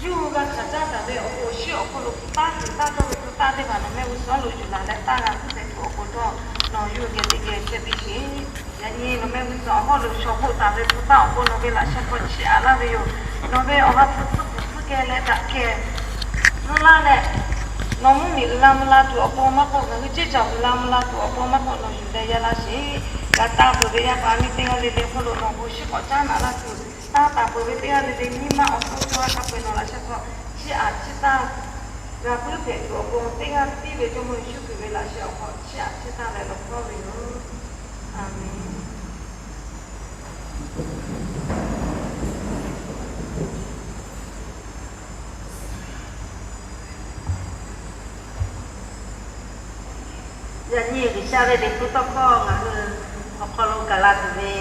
Yawˇ hui g'a hkanˍ caˇ taˍ ve awˬ pon awˬ shinˉ awˬ hk'aw lo hpu taˇ tuˬ taˇ dawˇ ve hpu taˇ teˇ hpaˍ nawˬ mehˆ g'uˇ suhˍ lo yuˬ laˬ leh taˇ g'a hpuiˇ hpehꞈ tuˬ awˬ pon htawˇ, nawˬ yawˇ hui geh teˇ geh chehˇ piˇ sheˍ. Yaꞈ nyi nawˬ mehˆ g'uˇ suhˍ awˬ hawˉ lo shawˍ hoˆ taˍ ve hpu taˇ awˬ pon nawˬ ve laꞈ sheh hk'aw chiˇ aꞈ laˇ ve yoˬ. Nawˬ ve awˬ ha hpu tcuhˉ kuiˬ tcuhˉ geh leh daꞈ kehˬ tcuhˉ laˇ leh, nawˬ mvuhˇmiˬ uiˍ la mvuh la tuˬ awˬ pon maˇ k'oˆ, ngaˬ hui ceˇ caˬ uiˍ la mvuh la tuˬ awˬ pon maˇ k'oˆ, nawˬ yuˬ leh yaˇ laˇ sheˍ. G'a taˇ peuˬ ve yaˇ paˍ miˇ teˇ g'aˇ le le hk'oˆ lo nawˬ bon shiˉ k'awꞈ caˉ naꞈ laˇ tuˬ, taˇ taˍ peuˬ ve teˇ g'aˇ le le nyiˇ maˇ awˬ hk'oˆ cawˇ ha hk'a peu-eˬ nawˬ laꞈ sheh hk'aw chiˇ aꞈ chiˇ taˇ g'a puiˉ hpehꞈ tuˬ awˬ pon, teˇ g'aˇ tiˉ ve Jawˇmawˇ Yeˍsuˆ Hkriꞈ ve laꞈ sheh awˬ hk'aw chiˇ aꞈ chiˇ taˇ leh lawˬ hkawˇ ve yoˬ. Aˬmenˍ. Yaꞈ nyi G'uiˬsha ve liꞈ hpu tawˇ hkawˇ ngaˬ hui awˬ hk'aw lo gaˬ la tuˬ ve,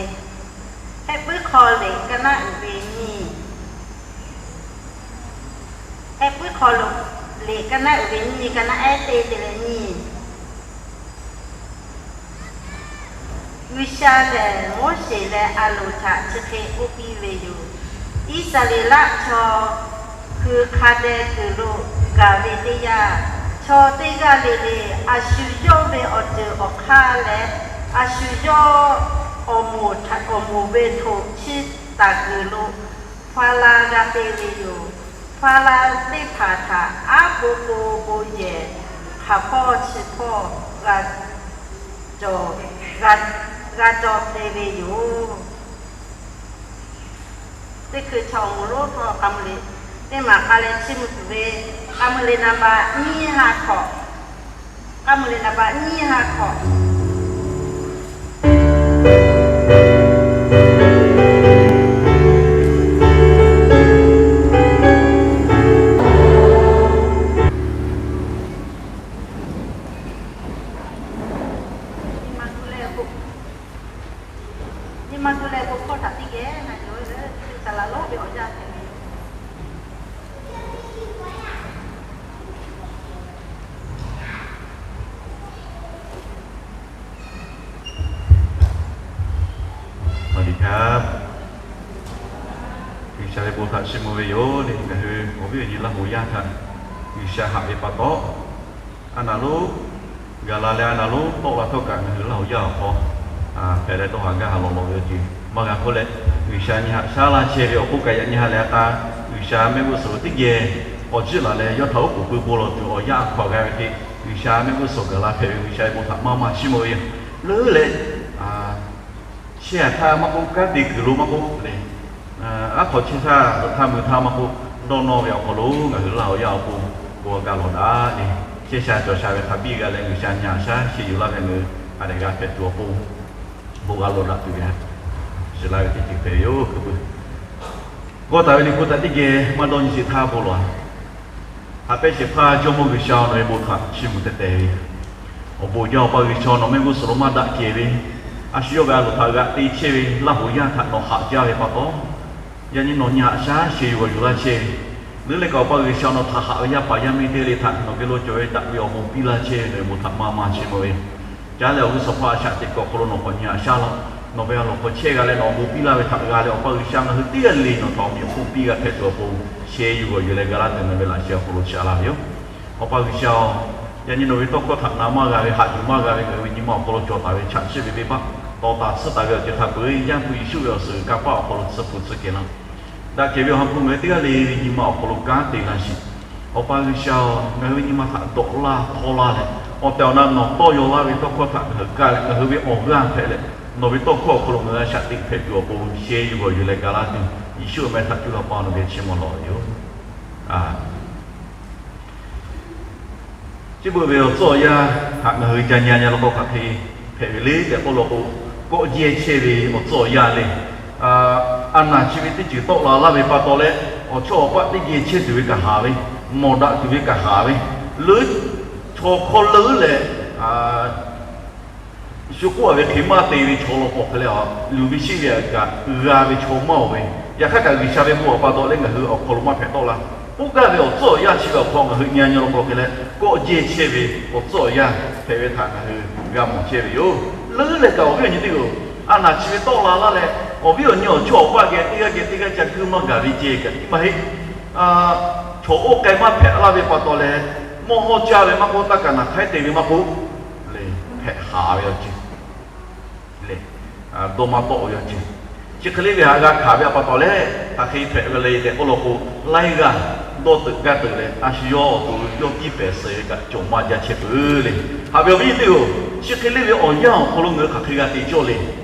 Hehˆ puiˉ hk'aw liꞈ ka naˆ uiˍ ve nyiˇ, Hehˆ puiˉ hk'aw lo liꞈ ka naˆ uiˍ ve nyiˇ, ka naˆ ehˉ teˇ te leh nyiˇ. G'uiˬsha lehˬ Moˉseˍ leh Aˍronˍ htaꞈ chi hk'e k'oˆ piˇ ve yoˬ. Iˉsaˍreˍlaˆ chaw hui hk'a dehꞈ kuiˬ lo gaˬ ve teˇ yanˇ, chaw teˇ g'aˇ le le a shu yawˇ ve awˬ ceuˬ awˬ hk'aˇ leh a shu yawˇ awˬ moˍ ve htoꞈ chiˇ taˍ kuiˬ lo hpaˇ la g'a te ve yoˬ. Hpaˇ la teˇ hpaˍ htaꞈ aˉ po po bon yehˬ hk'aˬ hpawˇ chi hpawˇ g'a cawˬ te ve yoˬ. Teˇ hkui chaw awˬ moˍ lonˉ htaˇ k'a mui le, teˇ maˬ k'a leh chiˇ mvuh tuˬ ve, k'a mui le naˍ baꞈ nyiˇ ha hkawꞈ, k'a mui le naˍ baꞈ nyiˇ ha hkawꞈ. Nyi ma gu leh bon hkawˇ htaꞈ teˇ geh na yawˬ ve le, teˇ hkui kaˬ laˬ lonˉ ve awˬ yanˇ hpehꞈ ve yoˬ. G'uiˬsha ve bon htaꞈ chiˇ mvuh ve yoˬ le. Ngaˬ hui awˬ viˉ awˬ nyi Laˇ huˍ yaˇ htaꞈ G'uiˬsha haꞈ ve pa taw, a naˍ lonˉ gaˬ la leh a naˍ lonˉ tawˆ la htawˇ kaꞈ ngaˬ hui Laˇ huˍ yaˇ awˬ hk'aw hpehꞈ leh dawˇ haˍ gaˇ haˍ lawꞈ lawꞈ ve awˬ ceuˬ maˇ g'a k'oˆ leh, G'uiˬsha nyi haꞈ shaˉ laˇ chehˇ ve awˬ hk'oˆ kaꞈ yaꞈ nyi ha lehˬ a ta G'uiˬsha mehˆ g'uˇ suhˍ teˇ geh awˬ ciˉ laˬ leh yawˇ htaꞈ oˉ k'oˍ pui bon lawˬ tuˬ awˬ yanˇ a hkaw a g'a ve hk'e, G'uiˬsha mehˆ g'uˇ suhˍ gaˬ la hpehꞈ ve G'uiˬsha ve bon htaꞈ maˇ maˇ chiˇ mvuh ve yoˬ. Leuˉ leh chehˇ htaˇ maˇ k'oˆ, kanˉ te kuiˬ lo maˇ k'oˆ le, aˉ hk'awꞈ chehˇ htaˇ, htaˇ mui htaˇ maˇ k'oˆ, dawˇ nawˇ ve awˬ hk'aw lo ngaˬ hui Laˇ huˍ yaˇ awˬ pon bon g'a lawˬ daꞈ le. Chehˇ sha cawˬ sha ve hk'a biˇ g'a leh G'uiˬsha nyi haꞈ shaˉ sheˍ yuˬ laˇ ve ngaˬ hui a lehˬ g'a hpehꞈ tuˬ awˬ pon bon g'a lawˬ daꞈ tuˬ ve shiˍ laˇ ve teˇ ceuˬ hpehꞈ ve yoˬ. Hkui puiˉ g'awˇ taˍ ve liꞈ hpu htaꞈ teˇ geh maˇ dawˇ nyi sheˍ htaˇ bon lawˬ. Haꞈ pehnˇ shehˍ hpaˇ Jawˇmawˇ G'uiˬsha nawˬ ve bon htaꞈ chiˇ mvuh teh teh ve yoˬ. Awˬ bon jaˇ Awˬ pa G'uiˬsha nawˬ mehˆ g'uˇ suhˍ lo maˇ daꞈ kehˬ ve, a shu yawˇ ve a loˍ htaꞈ g'aꞈ te chehˇ ve Laˇ huˍ yaˇ htaꞈ nawˬ haꞈ jaˇ ve pa taw, yaꞈ nyi nawˬ nyi haꞈ shaˉ sheˍ yuˬ g'awˬ yuˬ laˇ chehˇ ve, leuˉ leh kaꞈ Awˬ pa G'uiˬsha nawˬ htaꞈ haꞈ ve yaˇ paˍ yaˇ miˇ teˇ g'aˇ le htaꞈ nawˬ geh lo cawˬ ve daꞈ ve awˬ bon piˇ laˇ chehˇ ve nawˬ ve bon htaꞈ maˇ maˇ chiˇ mvuh ve, caˉ leh awˬ g'uˇ suhˍ hpaˇ a shaꞈ teꞈ kuiˬ awˬ hk'aw lo nawˬ k'awꞈ nyi haꞈ shaˉ laˇ. Nawˬ ve a loˍ hk'aw chehˇ g'a leh nawˬ awˬ bon piˇ laˇ ve htaꞈ g'a leh Awˬ pa G'uiˬsha ngaˬ hui teˇ g'aˇ le nawˬ htaꞈ awˬ meꞈ awˬ hponˇ piˇ g'a hpehꞈ tuˬ awˬ pon, sheh yuˬ g'awˬ yuˬ leh ga laˇ tuˬ nawˬ ve laꞈ sheh awˬ hk'aw lo shaˍ laˇ ve yoˬ. Awˬ pa G'uiˬsha-oˬ, yaꞈ nyi nawˬ ve tawˇ hkawˇ htaꞈ na maˇ g'a ve, haꞈ yuˬ maˇ g'a ve ngaˬ hui ve nyi ma awˬ hk'aw lo cawˬ taˍ ve chaꞈ chiˆ ve venˇbaˆ, tawˍ taˍ tsuhˇ taˍ ve awˬ ceuˬ hk'a peu-eˬ Yaˇ hpu Yeˍsuˆ ve awˬ suhˍ kanˇ paˆ awˬ hk'aw lo tsuhˇ hpu tsuhˇ kehˬ laˇ. Daꞈ kehˬ ve awˬ ha hpu ngaˬ hui teˇ g'aˇ le ve nyi ma awˬ hk'aw lo kanˉ te laˇ sheˍ. Awˬ pa G'uiˬsha-oˬ, ngaˬ hui ve nyi ma htaꞈ dawꞈ laˇ htawˇ laˇ leh, awˬ tehˬ awˬ na nawˬ tawˇ yaw laˇ ve tawˇ hkawˇ htaꞈ ngaˬ hui kaˇ leh ngaˬ hui ve awˬ g'aˇ hpehꞈ leh, nawˬ ve tawˇ hkawˇ awˬ hk'aw lo ngaˬ hui a shaꞈ teꞈ hpehꞈ tuˬ awˬ pon sheh yuˬ g'awˬ yuˬ leh ga laˇ tuˬ, Yeˍsuˆ ve meh htaꞈ cuˇ leh Awˬ pa nawˬ geh chiˇ mvuh lawˬ ve yoˬ. Chi beuꞈ ve awˬ tcuhˉ awˬ yanˇ htaꞈ ngaˬ hui ca nyi a nyi law k'o hk'aˬ hk'e hpehꞈ ve le tehꞈ k'oˆ law k'o, kawˆ jehˇ chehˇ ve awˬ tcuhˉ awˬ yanˇ le. A naˍ chi ve teˇ ceuˬ tawˆ la laˇ ve pa taw leh, awˬ chawˇ awˬ paˆ teˇ geh chehˇ tuˬ ve kaꞈ haˍ ve, mawˬ daꞈ tuˬ ve kaꞈ haˍ ve, leuˉ chaw hk'awˇ leuˉ leh shu k'oˆ a ve hk'e maˇ te ve chaw law k'o hk'e leh, luˬ ve sheˆ ve kaꞈ g'a ve chaw maˇ oˬ ve, yaꞈ hk'aˇ kaꞈ G'uiˬsha ve bon awˬ pa taw leh ngaˬ hui awˬ hk'aw lo maˇ hpehꞈ tawˆ la. K'oˆ gaˇ ve awˬ tcuhˉ awˬ yanˇ chi ve awˬ hk'aw ngaˬ hui nyi a nyi law k'o hk'e leh, kawˆ jehˇ chehˇ ve awˬ tcuhˉ awˬ yanˇ hpehꞈ ve htaꞈ ngaˬ hui g'a mawˬ chehˇ ve yoˬ. Leuˉ leh kaꞈ awˬ viˉ awˬ nyi teˇ g'aˇ, a naˍ chi ve tawˆ la laˇ leh, awˬ viˉ awˬ nyi awˬ chawˇ awˬ paˆ geh teˇ g'aˇ geh teˇ g'aˇ ca kuiˇ maˇ gaˬ ve ceh kaꞈ tiˉ maˇ heˆ. chaw oˇ k'ai maˇ hpehꞈ laˇ ve pa taw leh, mawˇ hawˇ caˇ ve maˇ k'oˆ, taˇ kaˍ naˍ htaiˉ te ve maˇ k'oˆ, le, hpehꞈ haˍ ve awˬ ceuˬ le, dawˇ maˇ tawˆ ve awˬ ceuˬ. Chi hk'e le ve htaꞈ g'a hkanˍ ve pa taw leh, hk'aˬ hk'e hpehꞈ ve le tehꞈ k'oˆ law k'o, laiˉ g'aˇ dawˇ teuꞈ gaˇ teuꞈ leh, a shu yawˇ awˬ to yawˇ tiˉ pehˍ suh ve kaꞈ cawˬ maˇ jaˇ chehˇ peuˬ le. Haꞈ ve awˬ viˉ nyi teˇ-oˬ, chi hk'e le ve awˬ yanˇ awˬ hk'aw lo ngaˬ hui hk'aˬ hk'e g'a te cawˇ le.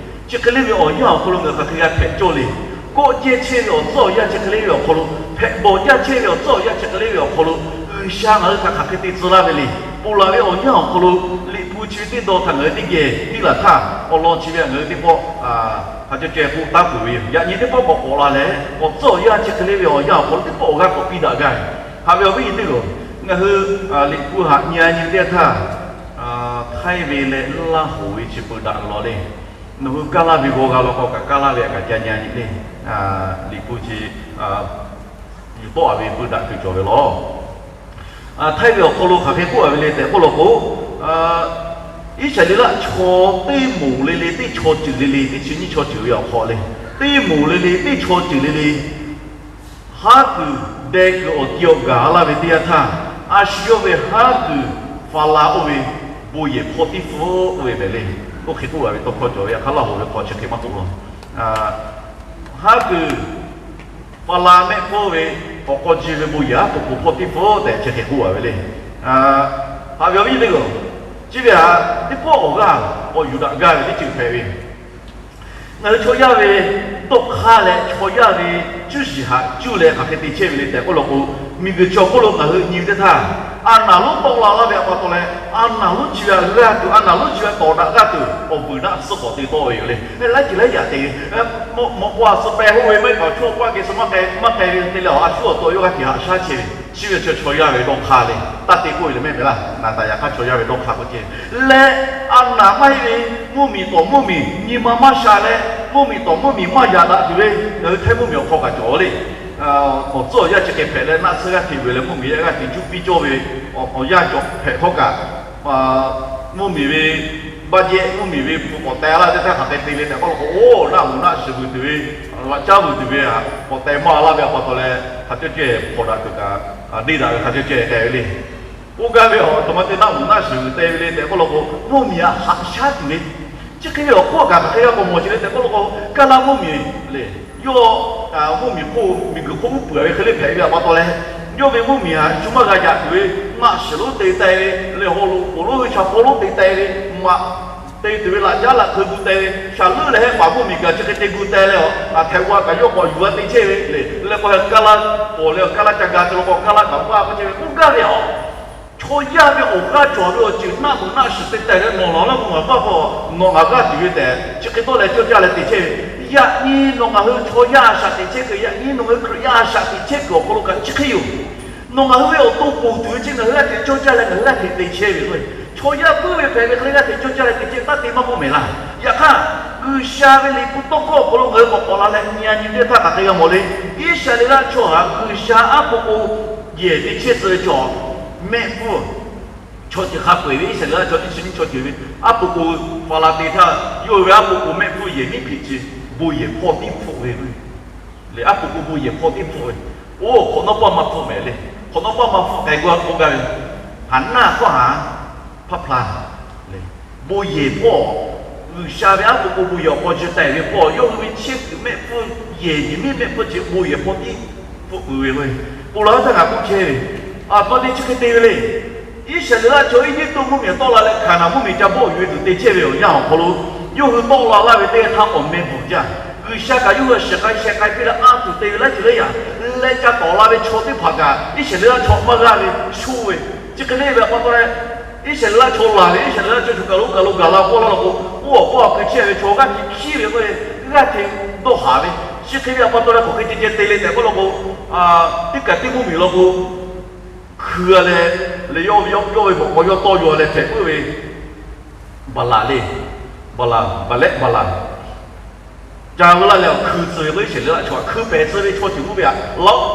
Chi hk'e le ve awˬ yanˇ awˬ hk'aw lo ngaˬ hui hk'aˬ hk'e g'a hpehꞈ cawˇ le. Kawˆ jehˇ chehˇ ve awˬ tcuhˉ awˬ yanˇ chi hk'e le ve awˬ hk'aw lo, hpehꞈ bawˬ jaˇ chehˇ ve awˬ tcuhˉ awˬ yanˇ chi hk'e le ve awˬ hk'aw lo, G'uiˬsha ngaˬ hui htaꞈ hk'aˬ hk'e te tcuh laˇ ve le. Ponˬ laˬ ve awˬ yanˇ awˬ hk'aw lo, Liꞈ hpu chi ve teˇ dawˇ htaꞈ ngaˬ hui teˇ geh piˇ laˬ htaˇ, awˬ lawn chi ve htaꞈ ngaˬ hui teˇ pawˆ hk'a cawˇ ceh k'oˆ taˉ peuˬ ve yoˬ. Yaꞈ nyi teˇ pawˆ k'awꞈ k'awꞈ la leh, awˬ tcuhˉ awˬ yanˇ chi hk'e le ve awˬ yanˇ awˬ hk'aw lo teˇ pawˆ awˬ g'aˇ k'awꞈ piˇ daꞈ gaˇ ve. Haꞈ ve awˬ viˉ nyi teˇ-oˬ, ngaˬ hui Liꞈ hpu htaꞈ nyi a nyi teˇ htaˇ, htaiˇ ve leh Laˇ hoˍ ve chi peu daꞈ ve law le. Nawˬ hui kaˇ laˇ ve g'aw g'a law k'o kaꞈ, kaˇ laˇ ve htaꞈ kaꞈ ca nyi a nyi le. Liꞈ hpu chi yuˬ tawˆ a ve peu daꞈ tuˬ cawˬ ve law. Htaiˇ ve awˬ hk'aw lo hk'aˬ hk'e k'oˆ a ve le tehꞈ k'oˆ law k'o, Iˉsaˍreˍlaˆ chaw teˇ moˍ le le, teˇ chaw ceuˬ le le, teˇ chi nyiˇ chaw ceuˬ ve awˬ hk'aw le, teˇ moˍ le le, teˇ chaw ceuˬ le le, haˉ kuiˬ deh kuiˬ awˬ ti awˬ gaˬ laˇ ve teˇ yanˇ htaˇ, a shu yawˇ ve haˉ kuiˬ Faˍlaˍ oˇ ve bon yehˬ hpawˇ tiˉ hpfuhˆ oˇ ve mehˍ le. Oˇ hk'e k'oˆ a ve tawˇ hkawˇ cawˬ ve, yaꞈ hk'aˇ Laˇ hoˍ ve hk'aw chi hk'e maˇ k'oˆ law. Haˉ kuiˬ Faˍlaˍ mehˆ hpfuhˆ ve awˬ k'aw ji ve bon yehˬ aˉ po k'o hpawˇ tiˉ hpfuhˆ tehꞈ chi hk'e k'oˆ a ve le. Haꞈ ve awˬ viˉ teˇ-oˬ, chi ve htaꞈ teˇ pawˆ awˬ g'aˇ k'awꞈ yuˬ daꞈ gaˇ ve teˇ ceuˬ hpehꞈ ve. Ngaˬ hui chaw yaˇ ve dawˇ hk'aˇ leh chaw yaˇ ve cuˇ yiˍ haꞈ cuˇ leh hk'aˬ hk'e te chehˇ ve le tehꞈ k'oˆ law k'o, miˬguiˬ chi awˬ hk'oˆ lo ngaˬ hui nyi ve teˇ htaˇ, a naˍ lonˉ tawˆ la laˇ ve pa taw leh, a naˍ lonˉ chi ve htaꞈ g'a tuˬ, a naˍ lonˉ chi ve htaꞈ tawˍ daꞈ g'a tuˬ awˬ vuiˬ daꞈ suhˉ k'awꞈ te tawˆ ve yoˬ le. Laiˉ ceuˬ laiˉ yaꞈ te ve, mawꞈ k'o a suh peh hoˆ ve maˇ heˆ, paˍ chaw paˇ geh suh maˇ k'ai ve te leh, a shu awˬ to yawˇ g'aˇ hteꞈ haꞈ shaˉ chehˇ ve, chi ve chi chaw yaˇ ve dawˇ hk'aˇ le. Taˇ te k'oˆ ve le mehˆ mehˍ laˇ, naˍ taˍ yaꞈ hk'aˇ chaw yaˇ ve dawˇ hk'aˇ k'oˆ ceh leh, a naˍ maˇ heˆ ve mvuhˇmiˬ tawˍ mvuhˇmiˬ nyi ma maˇ sha leh, mvuhˇmiˬ tawˍ mvuhˇmiˬ maˇ yaꞈ daꞈ tuˬ ve ngaˬ hui Htaiˇ mvuhˇmiˬ awˬ hk'aw kaꞈ cawˬ le. Awˬ tcuhˉ awˬ yanˇ chi hk'e hpehꞈ leh, naˆ tsuhˇ g'aˇ hteꞈ vuiˬ leh mvuhˇmiˬ yaˇ g'aˇ hteꞈ cuˇ piˇ cawˇ ve awˬ yanˇ cawˬ hpehꞈ htawˇ kaꞈ, mvuhˇmiˬ ve baˆ jehˆ mvuhˇmiˬ ve hpu k'awꞈ teh laˇ ve teˇ htaˇ hk'aˬ hk'e te le tehꞈ k'oˆ law k'o, oˇ naˆ vuiˬ naˆ shiˍ vuiˬ tuˬ ve, laꞈ caˉ vuiˬ tuˬ ve htaꞈ k'awꞈ teh maˇ laˇ ve pa taw leh, hk'a cawˇ ceh hpawnˬ daꞈ tuˬ kaꞈ, deˇ daꞈ ve hk'a cawˇ ceh k'ai ve le. Oˇ gaˇ ve awˬ taw ma te naˆ vuiˬ naˆ shiˍ vuiˬ te ve le tehꞈ k'oˆ law k'o, mvuhˇmiˬ htaꞈ haꞈ shaˉ tuˬ ve, chi hk'e ve awˬ hk'oˆ kaꞈ hk'aˬ hk'e g'a k'awꞈ mawˬ sheˍ le tehꞈ k'oˆ law k'o, Kaˇlaˇ mvuhˇmiˬ le, yawˇ mvuhˇmiˬ hk'oˆ miˬguiˬ hk'oˆ mvuhˇ peuˬ ve hk'e le hpehꞈ ve pa taw leh, yawˇ ve mvuhˇmiˬ htaꞈ shu maˇ g'a yaꞈ tuˬ ve, naˆ shiˍ lonˉ te teh ve le, haw loꞈ k'oˍ lonˉ ve shaˍ hpawˇ lonˉ te teh ve, maꞈ te tuˬ ve laꞈ caˉ laꞈ hk'eu gu teh ve, shaˍ leuˆ leh hehˆ paˍ mvuhˇmiˬ kaꞈ chi hk'e te gu teh leh, a htaiˍ g'aw kaꞈ yawˇ k'awꞈ yuˬ a te chehˇ ve le. Leh k'o Kaˇlaˇ pawˬ leh Kaˇlaˇ ca ga te law k'o, Kaˇlaˇ kaꞈ maˇ k'oˆ chehˇ ve, oˇ gaˇ ve a Chaw yaˇ ve awˬ g'aˇ cawˬ ve awˬ ceuˬ naˆ meuꞈ naˆ shiˍ te teh leh nawˬ laˬ laˇ k'o, ngaˬ baˆ k'o, nawˬ ngaˬ g'aˇ tuˬ ve tehꞈ chi hk'e dawˇ leh cawˇ caˇ leh te chehˇ ve. Yaꞈ nyi nawˬ ngaˬ hui chaw yaˇ a shaꞈ teꞈ chehˇ kuiˬ, yaꞈ nyi nawˬ ngaˬ hui Hkriꞈ yaˇ a shaꞈ teꞈ chehˇ kuiˬ awˬ hk'aw lo kaꞈ chi hk'e yoˬ. Nawˬ ngaˬ hui ve awˬ to ponˬ tuˬ ve chi ngaˬ hui g'aˇ hteꞈ cawˇ caˇ leh ngaˬ hui g'aˇ hteꞈ te chehˇ ve k'o, chaw yaˇ puiˉ ve hpehꞈ ve hk'e le g'aˇ hteꞈ cawˇ caˇ leh te chehˇ taˇ te maˇ k'oˆ mehˍ laˇ. Yaꞈ hk'aˇ, G'uiˬsha ve liꞈ hpu tawˇ hkawˇ awˬ hk'aw lo ngaˬ hui k'awꞈ k'awꞈ la leh nyi a nyi teˇ htaˇ hk'aˬ hk'e g'a mawˬ le. Iˉsaˍreˍlaˆ chaw htaꞈ G'uiˬsha aˉ po k'o yehˬ te chehˇ suh ve chaw, mehˆ hpfuhˇ chaw ceuˬ hk'a peu-eˬ ve Iˉsaˍreˍlaˆ chaw teˇ chi nyiˇ chaw ceuˬ ve aˉ po k'o, Faˍlaˍ te htaˇ yawˇ hui ve aˉ po k'o mehˆ hpfuhˇ yehˬ miˉ hpeꞈ ce, bon yehˬ hpawˇ tiˉ hpfuhˆ ve le. Aˉ po k'o bon yehˬ hpawˇ tiˉ hpfuhˆ ve, oˇ hk'awꞈ nawˉ paˇ maˇ hpfuhˆ mehˍ le. Hk'awꞈ nawˉ paˇ maˇ hpfuhˆ k'ai gu a k'oˆ gaˇ ve, Haˍnaˆ hkawˇ haˍ hpaˇ hpaˇ le. Bon yehˬ hpawˇ, G'uiˬsha ve aˉ po k'o bon yehˬ awˬ hk'aw ji teh ve hpawˇ, yawˇ hui ve chehˇ kuiˬ mehˆ hpfuhˇ yehˬ, yehˬ miˉ mehˆ hpfuhˇ ce bon yehˬ hpawˇ tiˉ hpfuhˆ peuˬ ve k'o, ponˬ laˬ htaˇ ngaˬ k'oˆ chehˇ ve, a pa te chi hk'e te ve le. Iˉsaˍreˍlaˆ chaw Eˇjiˇtuꞈ mvuhˇmiˬ tawˆ la leh Hkaˍnanˍ mvuhˇmiˬ ca bawˆ yuˬ ve tuˬ te chehˇ ve awˬ yanˇ awˬ hk'aw lo, yawˇ hui tawˆ la laˇ ve teˇ htaˇ awˬ meh bvuhꞈ jaˇ. G'uiˬsha kaꞈ yawˇ hui a shiˍ k'ai sheh k'ai piˇ leh a tuˬ te ve laiˉ ceuˬ laiˉ yaꞈ leh ca tawˍ la ve chaw teˇ hpaˍ kaꞈ Iˉsaˍreˍlaˆ chaw maˇ g'aˇ ve sho ve, chi hk'e le ve pa taw leh, Iˉsaˍreˍlaˆ chaw laˬ ve Iˉsaˍreˍlaˆ chaw shu kaˬ lo kaˬ lo gaˬ la k'oˆ laˇ law k'o, oˇ awˬ paˇ awˬ hkui chehˇ ve chaw g'aˇ hteꞈ hkiˉ ve k'oˆ ve, g'aˇ hteꞈ dawˇ haˍ ve, chi hk'e ve pa taw leh hk'aˬ hk'e ceh ceh te le tehꞈ k'oˆ law k'o, teˇ kaˬ teˇ mvuhˇmiˬ law k'o, hkui a leh, leh yawˇ ve mawꞈ k'aw yawˇ tawˇ yaw leh hpehꞈ puiˉ ve Baˍlaˍ le, Baˍlaˍ, Baˍlehˆ Baˍlaˍ, ca veu laˇ leh awˬ hkui tcuh ve k'o, Iˉsaˍreˍlaˆ chaw htaꞈ hkui pehˍ tcuh ve chaw ceuˬ k'oˆ ve aꞈ,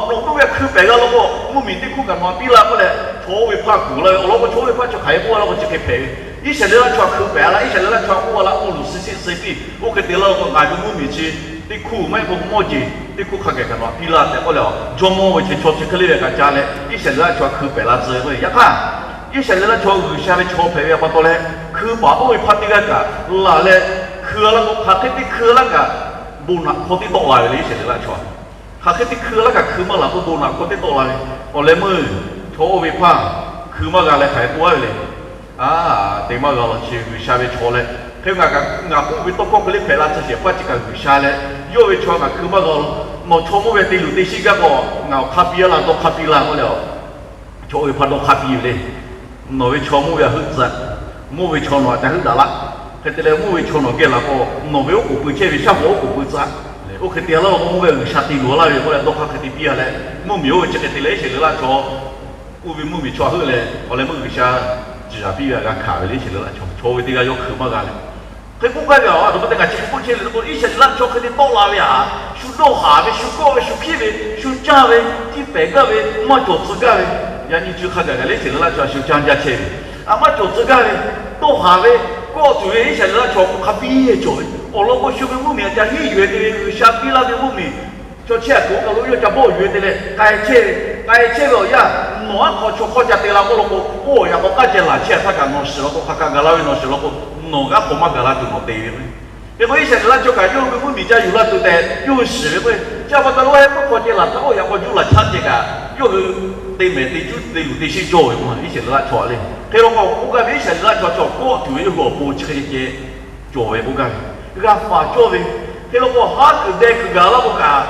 nawˬ k'oˆ ve hkui pehˍ g'a law k'o, mvuhˇmiˬ teˇ hkuˇ kaꞈ nawˬ htaꞈ piˇ laˇ k'oˆ leh, chaw oˇ ve hpaˇ kuˬ laˇ ve awˬ lawn k'o, chaw oˇ ve hpaˇ chi hk'aˬ hk'e k'oˆ laˇ law k'o chi hk'e hpehꞈ ve. Iˉsaˍreˍlaˆ chaw htaꞈ hkui pehˍ laˇ, Iˉsaˍreˍlaˆ chaw htaꞈ k'oˆ laˇ, oˇ luˬ suh sheˆ suh piˇ, oˇ hk'e te laˇ law k'o, ngaˬ ve mvuhˇmiˬ chi teˇ hkuˇ maˇ heˆ k'o mawˇ jeˬ teˇ hkuˇ hk'a gaˬ kaꞈ nawˬ htaꞈ piˇ laˇ tehꞈ k'oˆ leh, jawˇmawˇ ve chi chaw chi hk'e le ve kaꞈ ca leh Iˉsaˍreˍlaˆ chaw hkui pehꞈ la tcuh ve k'o, yaꞈ hk'aˇ Iˉsaˍreˍlaˆ chaw G'uiˬsha ve chaw hpehꞈ ve pa taw leh, hkui paˍ oˇ ve hpaˇ teˇ g'aˇ kaꞈ laˬ leh hkui laˇ k'o, hk'aˬ hk'e te hkui laˇ kaꞈ bon naꞈ hk'aw teˇ tawˆ la ve le Iˉsaˍreˍlaˆ chaw. Hk'aˬ hk'e te hkui laˇ kaꞈ hkui maˇ laˬ k'o bon naꞈ hk'aw teˇ tawˆ la ve. Awˬ leh meuˇ chaw oˇ ve hpaˇ hkui maˇ g'a leh hk'aˬ hk'e k'oˆ laˇ ve le. A, te maˇ g'a law chi G'uiˬsha ve chaw leh, hk'e ngaˬ kaꞈ ngaˬ k'oˆ ve tawˇ hkawˇ hk'e le hpehꞈ la tcuh shehˍ hpaˇ chi kaꞈ G'uiˬsha leh, yawˇ ve chaw ngaˬ hkui maˇ g'a law. Nawˬ chaw mawˇ ve te luˬ te sheˆ gaˇ k'o, ngaˬ awˬ hk'a piˇ laˇ, dawˇ hk'a piˇ laˇ k'oˆ leh, chaw oˇ ve hpaˇ dawˇ hk'a piˇ ve le. Nawˬ ve chaw mawˇ ve a heuˆ tcuh, mawˇ ve chaw nawˬ a ca heuˆ daꞈ laˇ. Hk'e te leh mawˇ ve chaw nawˬ geh laˬ k'o, nawˬ ve oˉ k'oˍ pui chehˇ ve shaˉ hoꞈ oˉ k'oˍ pui tcuh. Oˇ hk'e te laˇ law k'o, mawˇ ve G'uiˬsha te luˬ laˇ ve k'oˆ leh dawˇ hk'a hk'e te piˇ a leh, mvuhˇmiˬ oˇ ve chi hk'e te leh Iˉsaˍreˍlaˆ chaw oˇ ve mvuhˇmiˬ chaw heuˆ leh, awˬ leh meuˇ G'uiˬsha ciˍ yaˍ piˇ ve a g'a hkanˍ ve le Iˉsaˍreˍlaˆ chaw, chaw ve teˇ g'aˇ yawˇ hkui maˇ g'a leh. Hk'e k'oˆ gaˇ ve a, a htoꞈ ma te ngaˬ chi hk'e k'oˆ chehˇ le k'o, Iˉsaˍreˍlaˆ chaw hk'e te tawˆ la ve a, shu dawˇ haˍ ve, shu kawˆ ve, shu hkiˉ ve, shu caˇ ve, tiˇ pehˍ gaˇ ve, maˇ cawˬ tcuh gaˇ ve, yaꞈ nyi chi hk'a gaˬ gaˬ le Iˉsaˍreˍlaˆ chaw a shu caˇ jaˇ chehˇ ve, a maˇ cawˬ tcuh gaˇ ve, dawˇ haˍ ve, kawˆ tuˬ ve Iˉsaˍreˍlaˆ chaw k'o hk'a biˇ cawˬ ve. Awˬ lawn k'o shu ve mvuhˇmiˬ a ca hiˉ yuˬ e te ve G'uiˬsha piˇ laˇ ve mvuhˇmiˬ chaw chehˇ a kuiˬ oˇ kaˬ lo yawˇ ca bawˆ yuˬ e te leh k'ai chehˇ ve, k'ai chehˇ ve awˬ yanˇ, nawˬ aˉ hk'aw chaw hk'awˇ ca te la k'oˆ law k'o, oˇ awˬ yaꞈ k'aw k'aˉ ceh laˬ chehˇ a htaˇ kaꞈ nawˬ shiˍ law k'o hk'a kaꞈ gaˬ la ve, nawˬ shiˍ law k'o nawˬ aˉ hk'aw maˇ gaˬ la tuˬ nawˬ te ve. Hk'e k'o Iˉsaˍreˍlaˆ chaw kaꞈ yawˇ hui ve mvuhˇmiˬ ca yuˬ la tuˬ tehꞈ yawˇ hui shiˍ ve k'o, chi pa taw lawˉ hehˉ k'oˆ hk'aw ceh laˬ htaˇ oˇ yaꞈ k'aw juˇ laˬ chaˇ ceh kaꞈ, yawˇ hui te mehˍ te cuˉ te luˬ te sheˆ cawˇ ve k'o, Iˉsaˍreˍlaˆ chaw a le. Hk'e law k'o k'oˆ gaˇ ve Iˉsaˍreˍlaˆ chaw chaw kawˆ tuˬ ve yawˇ hui awˬ pon chi hk'e ceh cawˬ ve k'oˆ gaˇ ve, g'a faˍ cawˇ ve. Hk'e law k'o haˉ kuiˬ deh kuiˬ gaˬ laˇ k'o kaꞈ,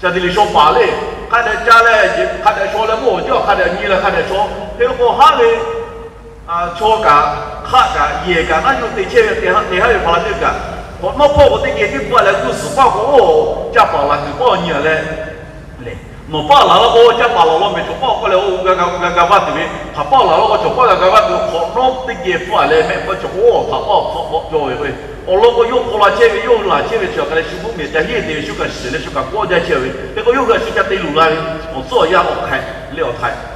ca te le shaw paˍ le, hk'a dehꞈ ca leh hk'a dehꞈ shaw leh mawˇ awˬ jaˇ hk'a dehꞈ nyi leh hk'a dehꞈ shaw. Hk'e law k'o haˉ ve chaw kaꞈ hk'aˆ kaꞈ yehˬ kaꞈ naˉ yuˬ te chehˇ ve te haˉ ve hpaˍ la teˇ kaꞈ, hk'awꞈ nawˉ hpawˇ k'o teˇ geh tiˉ pfuhˇ leh g'uˇ suhˍ paˇ k'o, caˇ paˍ laˬ kuiˬ paˇ awˬ nyi a leh, nawˬ paˇ laˬ law k'o caˇ paˍ laˬ law mehˍ, chaw paˇ k'oˆ leh oˇ g'a g'a va tuˬ ve, hk'aˬ paˇ laˬ law k'o chaw paˇ g'a g'a va tuˬ ve, hk'awꞈ nawˉ teˇ geh pfuhˇ leh mehˆ hpfuhˇ chaw k'o htaꞈ paˇ hpfuhˆ hpfuhˆ cawˇ ve k'o, awˬ lawn k'o yawˇ hk'aw la chehˇ ve, yawˇ hui laˬ chehˇ ve chi a hk'a leh shu mvuhˇmiˬ ca hiˉ te ve shu kaꞈ shiˍ leh shu kaꞈ kawˆ jaˇ chehˇ ve. Hk'e k'o yawˇ hui a shu ca te luˬ la ve, awˬ tcuhˉ awˬ yanˇ awˬ hk'aiꞈ leh awˬ htaiꞈ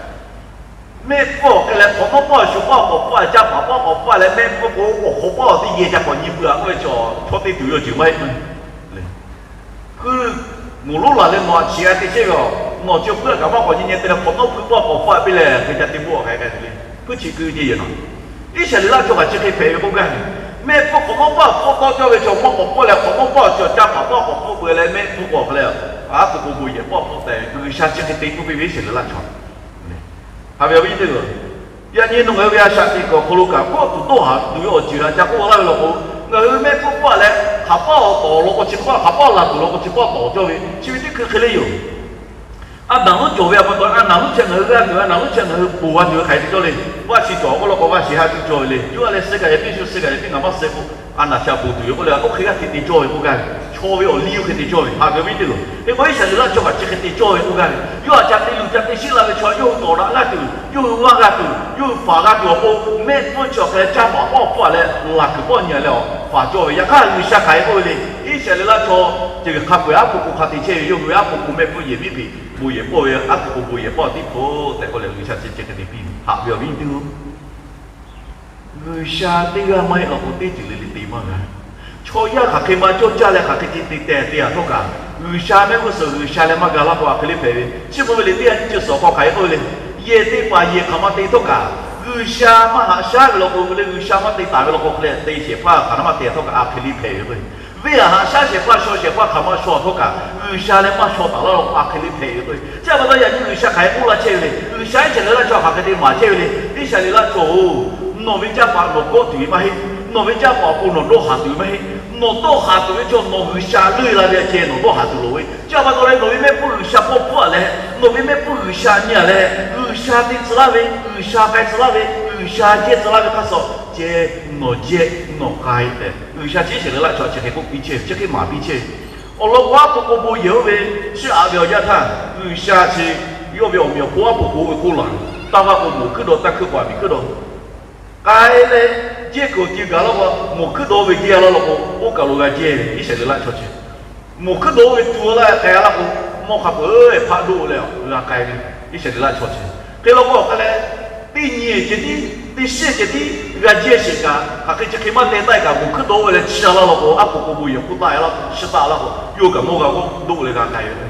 mehˆ hpfuhˇ awˬ hk'e leh hk'awꞈ nawˉ paˇ shu paˇ k'awꞈ pfuhˇ leh caˇ paˍ paˇ k'awꞈ pfuhˇ leh mehˆ hpfuhˇ k'o awˬ hk'awꞈ paˇ awˬ teˇ geh ca k'awꞈ nyi pui a k'oˆ ve chaw, chaw te tuˬ ve awˬ ceuˬ maˇ heˆ k'o, hkui moˍ lonˉ laˬ leh nawˬ a chi a te chehˇ ve a, nawˬ chi puiˉ a kaꞈ maˇ k'awꞈ nyi nyi te leh hk'awꞈ nawˉ hpui paˇ k'awꞈ pfuhˇ a piˇ leh hk'e ca te bvuhˆ a k'ai k'ai tuˬ le. Hpuiˇ chi keu te yehˬ nawˬ Iˉsaˍreˍlaˆ chaw kaꞈ chi hk'e hpehꞈ ve k'oˆ gaˇ ve, mehˆ hpfuhˇ hk'awꞈ nawˉ paˇ hpfuhˇ tawˇ cawˇ ve chaw maˇ k'awꞈ pfuhˇ leh hk'awꞈ nawˉ paˇ chi caˇ paˍ paˇ k'awꞈ pfuhˇ peuˬ leh mehˆ hpfuhˇ k'o awˬ hk'e leh, a puˍ k'o bon yehˬ paˇ hpfuhˇ tehꞈ G'uiˬsha chi hk'e te k'oˆ piˇ ve Iˉsaˍreˍlaˆ chaw. Haꞈ ve awˬ viˉ teˇ hpaˍ, yaꞈ nyi nawˬ ngaˬ hui ve a shaꞈ teꞈ kuiˬ awˬ hk'aw lo kaꞈ kawˆ tuˬ dawˇ haˍ tuˬ ve awˬ ceuˬ a ca k'oˆ laˇ ve law k'o, ngaˬ hui mehˆ hpfuhˇ pfuhˇ a leh hk'aˬ paˇ awˬ tawˍ law k'o chi hk'e paˇ, hk'aˬ paˇ laˬ tuˬ law k'o chi paˇ tawˍ cawˇ ve chi ve teˇ hkui hk'e le yoˬ. A naˍ lonˉ cawˬ ve a pa taw, a naˍ lonˉ chi ngaˬ hui g'aˇ tuˬ, a naˍ lonˉ chi ngaˬ hui ponˬ g'a tuˬ ve hk'aˬ hk'e te cawˇ le. Vaˇ shi cawˬ k'oˆ law k'o vaˇ shi haˉ cuˇ cawˇ ve le. Yawˇ a leh suh kaꞈ yehˬ piˇ, shu suh kaꞈ yehˬ piˇ, ngaˬ maˇ suh k'o, a naˍ chi a ponˬ tuˬ ve k'oˆ leh oˇ hk'e g'aˇ hteꞈ te cawˇ ve k'oˆ gaˇ ve, chaw ve awˬ liˇ oˇ hk'e te cawˇ ve. Haꞈ ve awˬ viˉ teˇ hpaˍ, hk'e k'o Iˉsaˍreˍlaˆ chaw kaꞈ chi hk'e te cawˇ ve k'oˆ gaˇ ve, yawˇ a ca te luˬ ca te shiˆ la ve chaw yawˇ hui tawˍ daꞈ g'aˇ tuˬ, yawˇ hui vaˇ g'a tuˬ, yawˇ hui faˍ g'a tuˬ awˬ pon mehˆ hpfuhˇ chi awˬ hk'e leh caˇ paˍ paˇ hpfuhˇ a leh laˬ kuiˬ pawˆ nyi a leh awˬ faˍ cawˇ ve. Yaꞈ hk'aˇ G'uiˬsha hk'aˬ hk'e k'oˆ ve le, Iˉsaˍreˍlaˆ chaw ceuˬ hk'a peu-eˬ aˉ po k'o hk'a te chehˇ ve, yawˇ hui aˉ po k'o mehˆ hpfuhˇ yehˬ miˉ hpeꞈ, bon yehˬ pawˆ ve aˉ po k'o bon yehˬ pawˆ tiˉ hpfuhˇ tehꞈ k'oˆ leh G'uiˬsha chi chi hk'e te piˇ ve. Haꞈ ve awˬ viˉ teˇ hpaˍ, G'uiˬsha teˇ g'aˇ maˇ heˆ law k'o teˇ ceuˬ le le te maˇ g'a. Chaw yaˇ hk'aˬ hk'e maˇ cawˇ caˇ leh hk'aˬ hk'e te te tehˬ te a htawˇ kaꞈ, G'uiˬsha mehˆ g'uˇ suhˍ G'uiˬsha leh maˇ ga laˇ k'o a hk'e le hpehꞈ ve. Chi beuꞈ ve le teˇ g'aˇ nyiˇ ceuˬ suhˍ awˬ hk'aw hk'aˬ hk'e k'oˆ ve le. Yehˬ te paˍ yehˬ hk'aˬ ma te htawˇ kaꞈ, G'uiˬsha maˇ haꞈ shaˉ ve law k'o hk'e le, G'uiˬsha maˇ te taˍ ve law k'o hk'e le, te shehˍ hpaˇ hk'aˬ na maˇ te htawˇ kaꞈ a hk'e le hpehꞈ ve k'o, venˇ a haꞈ shaˉ shehˍ hpaˇ shaw shehˍ hpaˇ hk'aˬ maˇ shaw htawˇ kaꞈ, G'uiˬsha leh maˇ shaw taˍ laˇ law k'o a hk'e le hpehꞈ ve k'o, chi a pa taw yaꞈ nyi G'uiˬsha hk'aˬ hk'e k'oˆ laˇ chehˇ ve le. G'uiˬsha Iˉsaˍreˍlaˆ chaw hk'aˬ hk'e te maˍ chehˇ ve le. Iˉsaˍreˍlaˆ chaw-oˬ, nawˬ ve caˇ paˍ nawˬ kawˆ tuˬ ve maˇ heˆ. Nawˬ ve caˇ paˍ awˬ pon nawˬ dawˇ haˍ tuˬ ve maˇ heˆ. Nawˬ dawˇ haˍ tuˬ ve chaw nawˬ G'uiˬsha leuˇ la ve a ceh nawˬ dawˇ haˍ tuˬ loˍ ve. Chi a pa taw leh nawˬ ve mehˆ hpfuhˇ G'uiˬsha pawˆ pfuhˇ a leh, nawˬ ve mehˆ hpfuhˇ G'uiˬsha nyi a leh, G'uiˬsha te tcuh laˇ ve, G'uiˬsha k'ai tcuh laˇ ve, G'uiˬsha jehˇ tcuh laˇ ve hk'a shuˍ ceh, nawˬ jehˇ nawˬ k'ai tehꞈ G'uiˬsha chi Iˉsaˍreˍlaˆ chaw chi hk'e k'oˆ piˇ chehˇ ve, chi hk'e maˍ piˇ chehˇ ve. Awˬ lawn k'o aˉ po k'o bon yehˬ oˇ ve, chi aꞈ ve awˬ yanˇ htaˇ G'uiˬsha chi yawˇ ve awˬ meꞈ awˬ hponˇ aˉ po k'o oˇ ve k'oˆ laˬ ve, taˇ vaˇ k'o moˍ hkuiˉ daw taˇ hkuiˉ k'o a miˬ hkuiˉ daw k'ai leh, jehˇ kuiˬ awˬ ti gaˬ laˇ k'o, moˍ hkuiˉ daw ve jehˇ laˇ law k'o, oˇ kaˬ lo g'a jehˇ ve Iˉsaˍreˍlaˆ chaw chi. Moˍ hkuiˉ daw ve tu laˇ k'ai laˇ k'o, mawˇ hk'a peu-eˬ hpaˆ doˆ leh g'a k'ai ve Iˉsaˍreˍlaˆ chaw chi. Hk'e law k'o hk'a leh, teˇ nyi ceh tiˉ, teˇ shiˉ ceh tiˉ, g'a jehˇ sheˍ kaꞈ, hk'aˬ hk'e chi hk'e maˇ teh taˆ kaꞈ, g'uˬ hkuiˉ dawˇ ve leh chi a laˇ law k'o, aˉ po k'o bon yehˬ k'oˆ taˆ e laˇ, chi taˆ laˇ k'o, yawˇ kaꞈ mawˇ g'a k'oˆ doˆ leh g'a k'ai ve.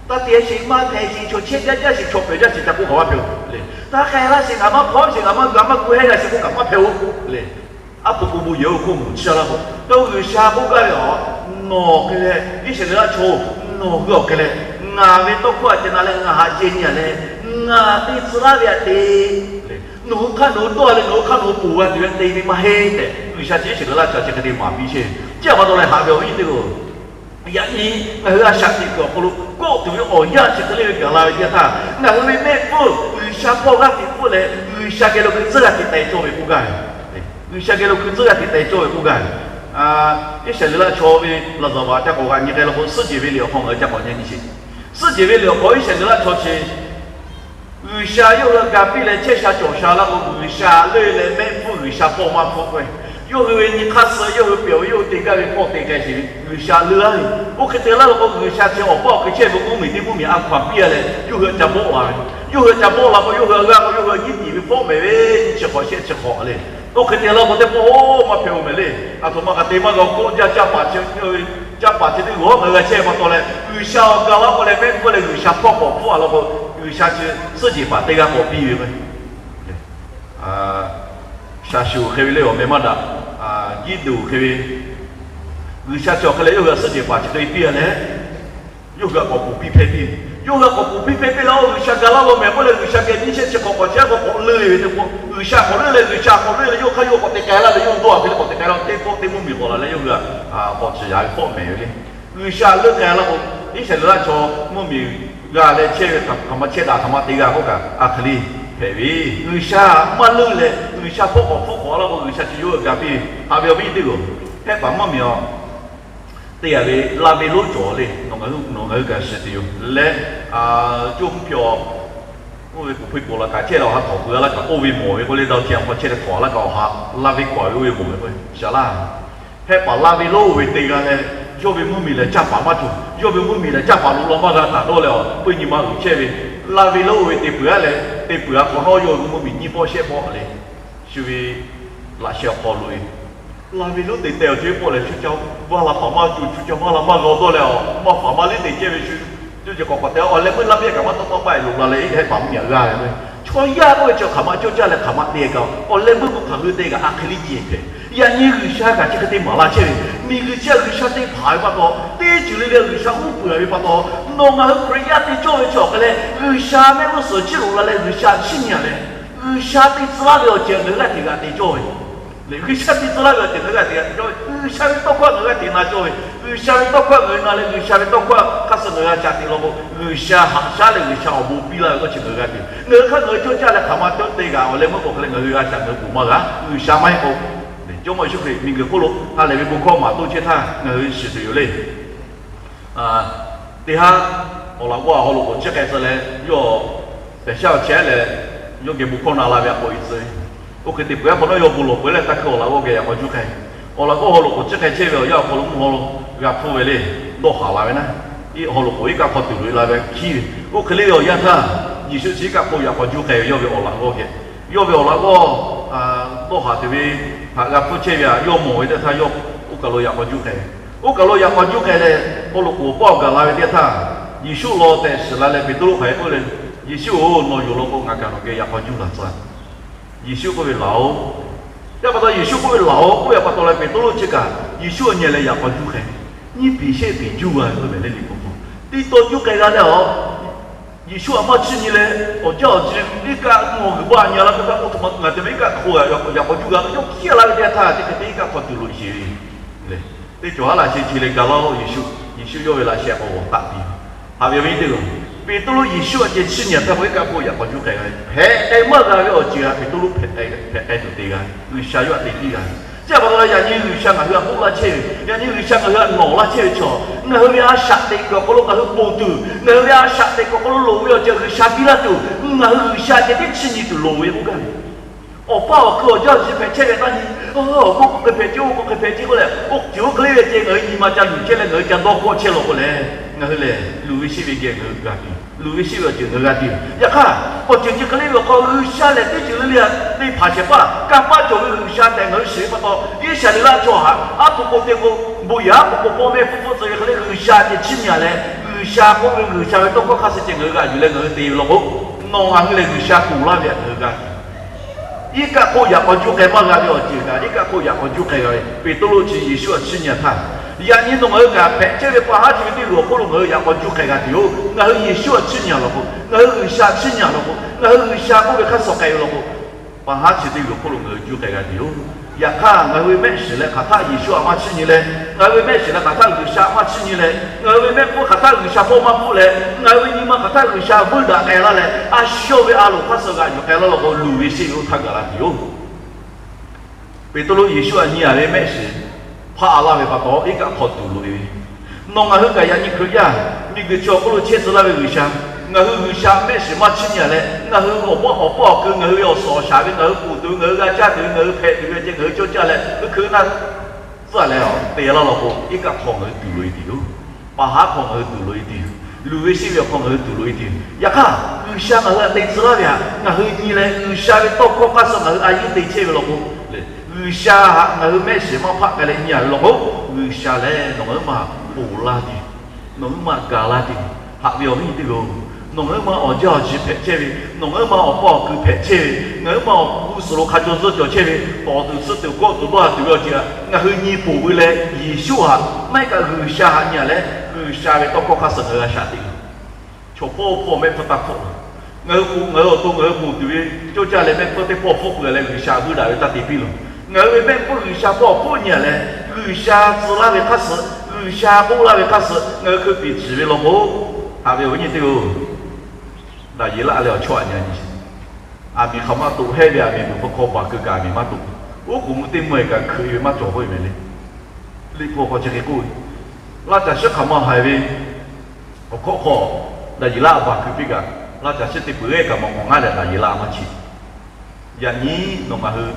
Taˇ te sheˍ maˇ hpehꞈ sheˍ, chaw chehˇ jaˇ jaˇ sheˍ, chaw pehˬ jaˇ sheˍ ca k'oˆ kaꞈ maˇ hpehꞈ-oˬ le. Taˇ k'ai laˇ sheˍ, ngaˬ maˇ hpawˇ sheˍ, ngaˬ maˇ g'a maˇ gu heˆ g'a sheˍ k'oˆ kaꞈ maˇ hpehꞈ-oˬ le. Aˉ po k'o bon yehˬ oˇ hk'oˆ mvuhˬ chi a laˇ k'o, tawˇ G'uiˬsha k'oˆ gaˇ ve a, nawˬ hk'e leh Iˉsaˍreˍlaˆ chaw, nawˬ hui awˬ hk'e leh, ngaˬ ve tawˇ hkawˇ a ceh na leh ngaˬ haꞈ jehˇ nyi a leh, ngaˬ te tcuh laˇ ve a te le. Nawˬ hui hk'aˇ nawˬ hui dawˇ leh nawˬ hui hk'aˇ nawˬ hui ponˬ g'a tuˬ ve te ve maˇ heˆ tehꞈ, G'uiˬsha chi Iˉsaˍreˍlaˆ chaw chi hk'e te maˍ piˇ sheˍ. Chi a pa taw leh haꞈ ve awˬ viˉ teˇ hpaˍ-oˬ, yaꞈ nyi ngaˬ hui a shaꞈ teꞈ kuiˬ awˬ hk'aw lo kawˆ tuˬ ve awˬ yanˇ chi hk'e le ve gaˬ la ve teˇ yanˇ htaˇ, ngaˬ hui ve mehˆ hpfuhˇ G'uiˬsha hpawˇ g'aˇ teꞈ hpfuhˇ leh G'uiˬsha geh lo hkui tcuhˉ g'a teꞈ teh cawˇ ve k'oˆ gaˇ ve. G'uiˬsha geh lo hkui tcuhˉ g'a teꞈ teh cawˇ ve k'oˆ gaˇ ve. Iˉsaˍreˍlaˆ chaw ve laˍzaˍvaˍ ca k'awꞈ g'aꞈ nyi k'ai law k'o, suhˉ jehˬ ve liꞈ awˬ hk'aw ngaˬ hui ca k'awꞈ nyi nyi sheˍ. Suhˉ jehˬ ve liꞈ awˬ hk'aw Iˉsaˍreˍlaˆ chaw chi G'uiˬsha yawˇ hui htaꞈ ga piˇ leh chehˇ sha cawˬ sha laˇ k'o, G'uiˬsha leuˆ leh mehˆ hpfuhˇ G'uiˬsha hpawˇ maˇ hpfuhˇ k'o, yawˇ hui ve nyi hk'aˇ suh yawˇ hui pehˬ ve yawˇ hui te gaˇ ve hpawˇ te k'ai sheˍ ve G'uiˬsha leuˆ laˇ ve. Oˇ hk'e te laˇ law k'o, G'uiˬsha chi awˬ paˇ awˬ hk'e chehˇ ve mvuhˇmiˬ teˇ mvuhˇmiˬ a hkaw anˬ piˇ a leh yawˇ hui htaꞈ ca bawˆ la ve. Yawˇ hui htaꞈ ca bawˆ la k'o, yawˇ hui htaꞈ g'aˇ k'o, yawˇ hui htaꞈ nyiˉ tiˍ ve fawˉ mehˍ ve nyi chi hk'awꞈ shehˆ chi hk'awꞈ le. Oˇ hk'e te laˇ k'o, teˇ pawˆ maˇ hpehꞈ-oˬ mehˍ le. A htoꞈ ma kaꞈ te maˇ g'a k'oˆ jaˇ, caˇ paˍ chi caˇ paˍ chi teˇ g'aˇ ngaˬ hui g'a chehˇ ve pa taw leh, G'uiˬsha awˬ ga laˇ k'oˆ leh mehˆ hpfuhˇ leh G'uiˬsha hpawˇ k'awꞈ hpfuhˇ a law k'o, G'uiˬsha chi suhˉ jehˬ paˍ teˇ g'aˇ k'awꞈ piˇ ve k'o, shaˍ shuˍ hk'e ve le awˬ meh maˇ daꞈ, Giˇdeˍonˍ hk'e ve, G'uiˬsha chi awˬ hk'e leh yawˇ hui htaꞈ suhˉ jehˬ paˍ chi hk'e piˇ a leh, yawˇ hui htaꞈ k'awꞈ poˬ piˇ hpehˇ piˇ ve. Yawˇ hui htaꞈ k'awꞈ poˬ piˇ hpehˇ piˇ leh, oˇ G'uiˬsha ga laˇ law mehˍ k'oˆ leh, G'uiˬsha geh nyiˇ shehˆ chi hk'awꞈ k'awꞈ chehˇ k'awꞈ leuˆ ve teˇ pawˆ, G'uiˬsha k'awꞈ leuˆ leh G'uiˬsha k'awꞈ leuˆ leh yawˇ hk'aˇ yawˇ k'awꞈ te k'ai laˇ leh yawˇ hui dawˇ a hk'e le k'awꞈ te k'ai laˇ, teˇ pawˆ teˇ mvuhˇmiˬ k'awꞈ la leh yawˇ hui htaꞈ k'awꞈ ciˍ yaꞈ ve fawˉ mehˍ ve le. G'uiˬsha leuˆ k'ai laˇ k'o, Iˉsaˍreˍlaˆ chaw mvuhˇmiˬ g'a leh chehˇ ve hk'aˬ ma chehˇ daꞈ hk'aˬ ma te g'a k'oˆ kaꞈ a hk'e le hpehꞈ ve. G'uiˬsha maˇ leuˆ leh G'uiˬsha hpawˇ k'awꞈ hpfuhˇ k'awꞈ laˇ k'o, G'uiˬsha chi yawˇ hui ga piˇ ve. Haꞈ ve awˬ viˉ teˇ g'aˇ, hehˆ paˍ mvuhˇmiˬ a te yaꞈ ve laˇ ve lonˉ cawˬ le, nawˬ ngaˬ hui ngaˬ hui kaꞈ shiˍ tuˬ yoˬ leh, coˇ mvuhˇ hpawˇ oˇ ve kuˬ hpu kuˬ laꞈ kaꞈ chehˇ leh awˬ ha htawnˍ peuˬ a laˇ kaꞈ, oˇ ve mawˬ ve k'oˆ le, daꞈ chi a hk'aw chehˇ leh htawnˍ a laˇ kaꞈ awˬ ha laˇ ve kawꞈ ve oˇ ve mawˬ ve k'o, shaˍ laˇ. Hehˆ paˍ laˇ ve lonˉ oˇ ve te g'a leh, yawˇ ve mvuhˇmiˬ lehˬ caˇ paˍ maˇ cawˬ, yawˇ ve mvuhˇmiˬ lehˬ caˇ paˍ lo law maˇ g'a taˍ dawˇ leh, awˬ peu nyi ma uiˍ chehˇ ve, laˇ ve lonˉ oˇ ve te peuˬ a leh, te peuˬ a hk'awꞈ nawˉ yawˇ ve mvuhˇmiˬ nyiˇ pawˆ shehˆ pawˆ le, shu ve laꞈ sheh awˬ hk'aw lo e laˇ ve lonˉ te teh awˬ ceuˬ pawˆ lehˬ, shu ca vaˇ la paˍ maˇ cawˬ, shu ca vaˇ la maˇ g'a dawˇ leh, awˬ maˇ paˍ maˇ liˇ te chehˇ ve shu, yawˇ ceh k'awꞈ k'awꞈ te awˬ leh meuˇ laˇ piˇ kaꞈ maˇ tawˇ maˇ paˆ e loꞈ la leh, hehˆ paˍ mvuhˇmiˬ a g'aˇ ve k'o, chaw yaˇ k'oˆ ve chi hk'aˬ ma cawˇ caˇ leh hk'aˬ ma te kaꞈ, awˬ leh meuˇ k'o hk'aˬ hui te kaꞈ a hk'e le ceh hpehꞈ. Yaꞈ nyi G'uiˬsha kaꞈ chi hk'e te maˍ laˇ chehˇ ve, miˬguiˬ chi G'uiˬsha te hpanˍ ve pa taw, teˇ ceuˬ le le G'uiˬsha uˉ peunˍ ve pa taw, nawˬ ngaˬ hui Hkriꞈ yaˇ te cawˇ ve chi awˬ hk'e leh G'uiˬsha mehˆ g'uˇ suhˍ chiˇ loꞈ la leh G'uiˬsha chiˇ nyi a leh, G'uiˬsha te tcuh laˇ ve awˬ ceuˬ ngaˬ hui g'aˇ hteꞈ g'a te cawˇ ve le. G'uiˬsha te tcuh laˇ ve awˬ ceuˬ ngaˬ hui g'aˇ hteꞈ g'a te cawˇ ve, G'uiˬsha ve tawˇ hkawˇ ngaˬ hui g'aˇ hteꞈ na cawˇ ve, G'uiˬsha ve tawˇ hkawˇ ngaˬ hui na leh G'uiˬsha ve tawˇ hkawˇ hk'aˇ suh ngaˬ hui g'a ca te law k'o, G'uiˬsha haꞈ shaˉ leh G'uiˬsha awˬ bon piˇ laˇ ve k'oˆ chi ngaˬ hui g'a te. Ngaˬ hui hk'aˇ ngaˬ hui cawˇ caˇ leh hk'aˬ ma cawˇ te kaꞈ, awˬ leh meuˇ k'o hk'e leh ngaˬ hui g'a ca ngaˬ hui ponˬ maˇ g'a, G'uiˬsha maˇ heˆ k'o, Jawˇmawˇ Yeˍsuˆ Hkriꞈ miˬguiˬ hk'oˆ lo ha lehˬ ve bon hkawˇ maˍ toˇ chehˇ htaˇ ngaˬ hui shiˍ tuˬ yoˬ le. Teˇ haˉ awˬ laꞈ g'awˇ awˬ hk'aw lo k'awꞈ ciˇ k'ai tcuh leh, yawˇ pehˬ shaˉ awˬ chehˇ leh, yawˇ geh bon hkawˇ na la ve a k'awꞈ e tcuh ve. Oˇ hk'e te peuˬ a hk'awꞈ nawˉ yawˇ bon lawˬ peuˬ leh taˇ hkui awˬ laꞈ g'awˇ geh yaꞈ k'aw juˇ k'ai. Awˬ laꞈ g'awˇ awˬ hk'aw lo k'awꞈ ciˇ k'ai chehˇ ve awˬ yanˇ awˬ hk'aw lo mvuhˇ haw lo g'a hpfuhˇ ve le. Dawˇ haˍ la ve naˉ, awˬ hk'aw lo k'awꞈ iˉ kaˆ hk'aw tuˬ loꞈ e la ve hkiˉ ve. Oˇ hk'e le ve awˬ yanˇ htaˇ, Yeˍsuˆ chi iˉ kaˆ hk'aw yaꞈ k'aw juˇ k'ai ve yawˇ ve awˬ laꞈ g'awˇ geh. Yawˇ ve awˬ laꞈ g'awˇ dawˇ haˍ tuˬ ve htaꞈ g'a hpfuhˇ chehˇ ve htaꞈ yawˇ mawˬ ve teˇ htaˇ, yawˇ oˇ kaˬ lo yaꞈ k'aw juˇ k'ai ve. Oˇ kaˬ lo yaꞈ k'aw juˇ k'ai leh, haw loꞈ k'oˍ pawˆ gaˬ la ve teˇ htaˇ, Yeˍsuˆ law tehꞈ shiˍ la leh Peˍtruˆ hk'aˬ hk'e k'oˆ le, Yeˍsuˆ-oˬ, nawˬ yonˍ law k'o ngaˬ kaꞈ nawˬ geh yaꞈ k'aw juˇ laˬ tcuh. Yeˍsuˆ k'oˆ ve, Laˬ-oꞈ. Yaˇ pa taw Yeˍsuˆ k'oˆ ve, Laˬ-oꞈ k'oˆ ve pa taw leh Peˍtruˆ chi kaꞈ Yeˍsuˆ nyi leh yaꞈ k'aw juˇ k'ai. Nyiˇ piˍ shehˆ piˍ juˇ g'a ve k'oˆ ve le liꞈ hpu hk'aw, teˇ taw juˇ k'ai g'a leh, Yeˍsuˆ htaꞈ maˇ chiˇ nyi leh, awˬ jaˇ awˬ ji iˉ kaˆ mvuhˇ haw g'uiˬ baˆ nyi a laˇ ve htaˇ, oˇ htoꞈ ma ngaˬ te ve iˉ kaˆ hk'aw yaꞈ k'aw juˇ g'a ve yawˇ hkiˉ laˇ ve teˇ htaˇ, chi hk'e te iˉ kaˆ hk'aw tuˬ loꞈ sheˍ ve le. Teˇ cawˬ haˉ laꞈ sheh chi leh ga laˇ-oˆ. Yeˍsuˆ, Yeˍsuˆ yawˇ ve laꞈ sheh k'awꞈ g'awˬ taˆ piˇ ve. Haꞈ ve awˬ viˉ teˇ g'aˇ, Peˍtruˆ Yeˍsuˆ htaꞈ ceh chiˇ nyi a htaˇ k'o, iˉ kaˆ hk'oˆ yaꞈ k'aw juˇ k'ai g'a ve, hpehꞈ k'ai maˇ g'a ve awˬ ceuˬ htaꞈ Peˍtruˆ hpehꞈ k'ai tuˬ te g'a ve, G'uiˬsha yawˇ htaꞈ te piˇ g'a ve. Chi pa taw leh yaꞈ nyi G'uiˬsha ngaˬ hui htaꞈ k'oˆ laˇ chehˇ ve, yaꞈ nyi G'uiˬsha ngaˬ hui htaꞈ nawˬ laˇ chehˇ ve chaw, ngaˬ hui ve a shaꞈ teꞈ kuiˬ awˬ hk'aw lo ngaˬ hui ponˬ tuˬ, ngaˬ hui ve a shaꞈ teꞈ kuiˬ awˬ hk'aw lo loˍ ve awˬ ceuˬ G'uiˬsha piˇ laˇ tuˬ, ngaˬ hui G'uiˬsha ceh tiˉ chiˇ nyi tuˬ loˍ ve k'oˆ gaˇ ve. Awˬ paˇ awˬ hkui awˬ jaˇ awˬ ji hpehꞈ chehˇ ve taˇ nyi, awˬ bon k'oˆ hk'e hpehꞈ ce, oˇ k'oˆ hk'e hpehꞈ ce k'oˆ leh, oˇ ceuˬ oˇ hk'e le ve ceh ngaˬ hui nyi ma ca luˬ chehˇ leh ngaˬ hui ca dawˇ hkawˇ chehˇ law k'o lehˬ, Ngaˬ hui lehˬ luˬ ve sheˆ ve geh ngaˬ hui g'a tuˬ, luˬ ve sheˆ ve awˬ ceuˬ ngaˬ hui g'a tuˬ. Yaꞈ hk'aˇ awˬ ceuˬ chi hk'e le ve awˬ hk'aw G'uiˬsha lehˬ teˇ ceuˬ le le htaꞈ te hpanˍ shehˍ hpaˇ kanˇ paˆ cawˬ ve G'uiˬsha tehꞈ ngaˬ hui shiˍ ve pa taw, Iˉsaˍreˍlaˆ chaw htaꞈ aˉ po k'o te k'o, bon yehˬ aˉ po k'o pawˇ mehˆ hpfuhˇ hpfuhˆ tcuh ve hk'e le G'uiˬsha ceh chiˇ nyi leh, G'uiˬsha k'oˆ ve G'uiˬsha ve tawˇ hkawˇ hk'a suh ceh ngaˬ hui g'a yuˬ leh ngaˬ hui te ve law k'o, nawˬ ngaˬ hui lehˬ G'uiˬsha ponˬ laˇ ve htaꞈ ngaˬ hui g'a tuˬ. Iˉ kaˆ hk'oˆ yaꞈ k'aw juˇ k'ai maˇ g'a ve awˬ ceuˬ kaꞈ, iˉ kaˆ hk'oˆ yaꞈ k'aw juˇ k'ai g'a ve Peˍtruˆ chi Yeˍsuˆ htaꞈ chiˇ nyi htaˇ, yaꞈ nyi nawˬ ngaˬ hui kaꞈ hpehꞈ chehˇ ve pa haˉ chi ve teˇ g'uiˬ awˬ hk'oˆ lo ngaˬ hui yaꞈ k'aw juˇ k'ai g'a tuˬ yoˬ. Ngaˬ hui Yeˍsuˆ htaꞈ chiˇ nyi law k'o, ngaˬ hui G'uiˬsha chiˇ nyi law k'o, ngaˬ hui G'uiˬsha k'oˆ ve hk'a suh k'ai ve law k'o, pa haˉ chi teˇ g'uiˬ awˬ hk'oˆ lo ngaˬ hui juˇ k'ai g'a tuˬ yoˬ. Yaꞈ hk'aˇ ngaˬ hui ve mehˆ shiˍ leh hk'aˬ htaˆ Yeˍsuˆ htaꞈ maˇ chiˇ nyi leh, ngaˬ hui ve mehˆ shiˍ leh hk'aˬ htaˆ G'uiˬsha maˇ chiˇ nyi leh, ngaˬ hui ve mehˆ hpfuhˇ hk'aˬ htaˆ G'uiˬsha hpawˇ maˇ hpfuhˆ leh, ngaˬ hui ve nyi ma hk'aˬ htaˆ G'uiˬsha vuiˇ daꞈ k'ai laˇ leh, a shu yawˇ ve a loˍ hk'a suh g'aꞈ yuˬ k'ai laˇ law k'o, luˬ ve sheˆ ve oˇ htaˇ gaˬ la tuˬ yoˬ. Peˍtruˆ Yeˍsuˆ htaꞈ nyi a ve mehˆ shiˍ hpaˆ a laˇ ve pa taw, iˉ kaˆ hk'aw tuˬ loꞈ e ve, nawˬ ngaˬ hui kaꞈ yaꞈ nyi Hkriꞈ yaˇ miˬguiˬ chi awˬ hk'oˆ lo chehˇ tcuh laˇ ve G'uiˬsha, ngaˬ hui G'uiˬsha mehˆ shiˍ maˇ chiˇ nyi a leh, ngaˬ hui awˬ paˇ awˬ paw awˬ ku, ngaˬ hui ve awˬ suhˍ awˬ shaˍ ve, ngaˬ hui ponˬ tuˬ ve, ngaˬ hui g'a caˇ tuˬ ve, ngaˬ hui hpehꞈ tuˬ ve ceh ngaˬ hui cawˇ caˇ leh, hkui hkui naˇ tcuhˉ leh te laˇ law k'o, iˉ kaˆ hk'aw ngaˬ hui tuˬ loꞈ e tuˬ yoˬ. Pa haˉ hk'aw ngaˬ hui tuˬ loꞈ e tuˬ yoˬ. Luˬ ve sheˆ ve awˬ hk'aw ngaˬ hui tuˬ loꞈ e tuˬ yoˬ. Yaꞈ hk'aˇ G'uiˬsha ngaˬ hui htaꞈ te tcuh laˇ ve htaꞈ ngaˬ hui nyi leh, G'uiˬsha ve tawˇ hkawˇ hk'a suh ngaˬ hui a yiˉ te chehˇ ve law k'o, G'uiˬsha htaꞈ ngaˬ hui mehˆ shiˍ maˇ hpaˆ k'ai leh nyi a ve law k'o, G'uiˬsha lehˬ nawˬ ngaˬ hui maˇ ponˬ laˇ tuˬ, nawˬ ngaˬ hui maˇ ga laˇ tuˬ, haꞈ ve awˬ viˉ nyi teˇ hpaˍ-oˬ, nawˬ ngaˬ hui maˇ awˬ jaˇ awˬ chi hpehꞈ chehˇ ve, nawˬ ngaˬ hui maˇ awˬ paˇ awˬ ku hpehꞈ chehˇ ve, ngaˬ hui maˇ awˬ g'uˇ suhˍ lo hk'a caw zuhˇ cawˬ chehˇ ve, tawˍ tuˬ tsuhˇ tuˬ kawˆ tuˬ dawˇ a tuˬ ve awˬ ceuˬ htaꞈ ngaˬ hui nyi ponˬ ve leh, Yeˍsuˆ htaꞈ maˇ heˆ kaꞈ G'uiˬsha htaꞈ nyi a leh, G'uiˬsha ve tawˇ hkawˇ hk'a suh ngaˬ hui a shaꞈ teꞈ Chaw hpawˇ hpawˇ mehˆ hpfuhˇ taˇ hpfuhˆ. Ngaˬ hui k'o, ngaˬ hui awˬ to ngaˬ hui ponˬ tuˬ ve cawˇ caˇ leh mehˆ hpfuhˇ teˇ pawˆ hpfuhˆ peuˬ leh G'uiˬsha vuiˇ daꞈ ve taˇ te piˇ loˬ. Ngaˬ hui ve mehˆ hpfuhˇ G'uiˬsha hpawˇ hpfuhˆ nyi a leh, G'uiˬsha tcuh laˇ ve hk'a suh, G'uiˬsha k'oˆ laˇ ve hk'a suh ngaˬ hui hkui piˍ ciˍ ve law k'o, haꞈ ve awˬ viˉ nyi teˇ-oˬ, Daˍyeˍlaˆ leh awˬ chawˇ aꞈ nyi a nyi sheˍ. Aˬ miˍ hk'aˬ maˇ toꞈ hehˇ ve, aˬ miˍ vuiˬ hpu hk'aw baˬ keu kaꞈ aˬ miˍ maˇ toꞈ. Oˉ k'oˍ mvuh teˇ mvuh e kaꞈ hkeuꞈ ve maˇ cawˬ k'oˆ ve meh le. Liꞈ hpu awˬ hk'aw chi hk'e k'oˆ ve, Laˇ caˬ shiˉ hk'aˬ maˇ haiˬ ve awˬ hkawˇ hk'aw Daˍyeˍlaˆ baˬ keu piˇ kaꞈ, laˇ caˬ shiˉ teˇ peuˬ eˬ kaꞈ maˇ k'awꞈ ngaˉ leh Daˍyeˍlaˆ maˇ chi. Yaꞈ nyi nawˬ ngaˬ hui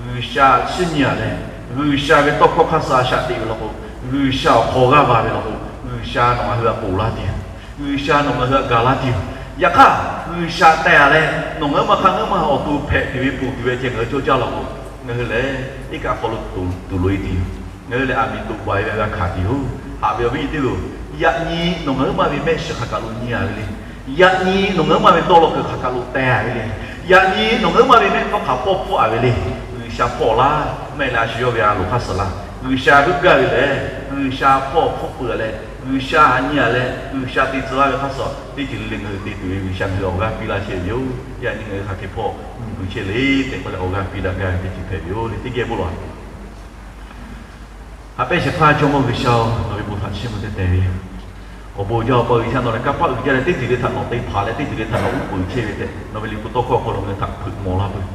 G'uiˬsha chiˇ nyi a leh, G'uiˬsha ve tawˇ hkawˇ hk'a suh a shaꞈ teꞈ ve law k'o, G'uiˬsha awˬ hk'aw g'aˇ va ve law k'o, G'uiˬsha nawˬ ngaˬ hui htaꞈ ponˬ laˇ tuˬ yoˬ. G'uiˬsha nawˬ ngaˬ hui htaꞈ gaˬ laˇ tuˬ yoˬ. Yaꞈ hk'aˇ G'uiˬsha teh a leh nawˬ ngaˬ hui maˇ hk'aˇ ngaˬ hui maˇ awˬ to hpehꞈ tuˬ ve ponˬ tuˬ ve ceh ngaˬ hui cawˇ caˇ law k'o, ngaˬ hui lehˬ iˉ kaˆ hk'aw lo tuˬ loꞈ e tuˬ yoˬ. Ngaˬ hui lehˬ aˬ miˍ toꞈ baˬ e ve g'a hkanˍ tuˬ yoˬ. Haꞈ ve awˬ viˉ nyi teˇ-oˬ, yaꞈ nyi nawˬ ngaˬ hui maˇ ve mehˆ shiˍ hk'aˬ kaˬ lo nyi a ve le. Yaꞈ nyi nawˬ ngaˬ hui maˇ ve dawˇ law kuiˬ hk'aˬ kaˬ lo teh a ve le. Yaꞈ nyi nawˬ ngaˬ hui maˇ ve mehˆ hpfuhˇ hk'aˬ hpawˇ hpfuhˆ a ve le. G'uiˬsha hpawˇ laˇ, maˇ heˆ leh a shu yawˇ ve a loˍ hk'a suh laˇ. G'uiˬsha heuˆ gaˇ ve lehˬ, G'uiˬsha hpawˇ hpfuhˆ peuˬ leh, G'uiˬsha htaꞈ nyi a leh G'uiˬsha te tcuh laˇ ve hk'a suh teˇ ceuˬ le le ngaˬ hui te tuˬ ve G'uiˬsha ngaˬ hui awˬ g'aˇ piˇ laˇ chehˇ ve yoˬ. Yaꞈ nyi ngaˬ hui hk'aˬ hk'e hpawˇ nyi peuˬ chehˇ le tehꞈ k'oˆ leh awˬ g'aˇ piˇ daꞈ gaˇ ve teˇ ceuˬ hpehꞈ ve yoˬ le. Teˇ geh bon lawˬ. Haꞈ pehnˇ shehˍ hpaˇ Jawˇmawˇ G'uiˬsha-oˬ, nawˬ ve bon htaꞈ chiˇ mvuh te tehˬ ve yoˬ. Awˬ bon jaˇ Awˬ pa G'uiˬsha, nawˬ lehˬ kanˇ paˆ uiˍ jaˇ leh teˇ ceuˬ le htaꞈ nawˬ te hpanˍ leh teˇ ceuˬ le htaꞈ nawˬ uˉ peunˍ chehˇ ve tehꞈ nawˬ ve liꞈ hpu tawˇ hkawˇ awˬ hk'aw lo ngaˬ hui htaꞈ hpeuꞈ mawˬ laˇ peuˬ.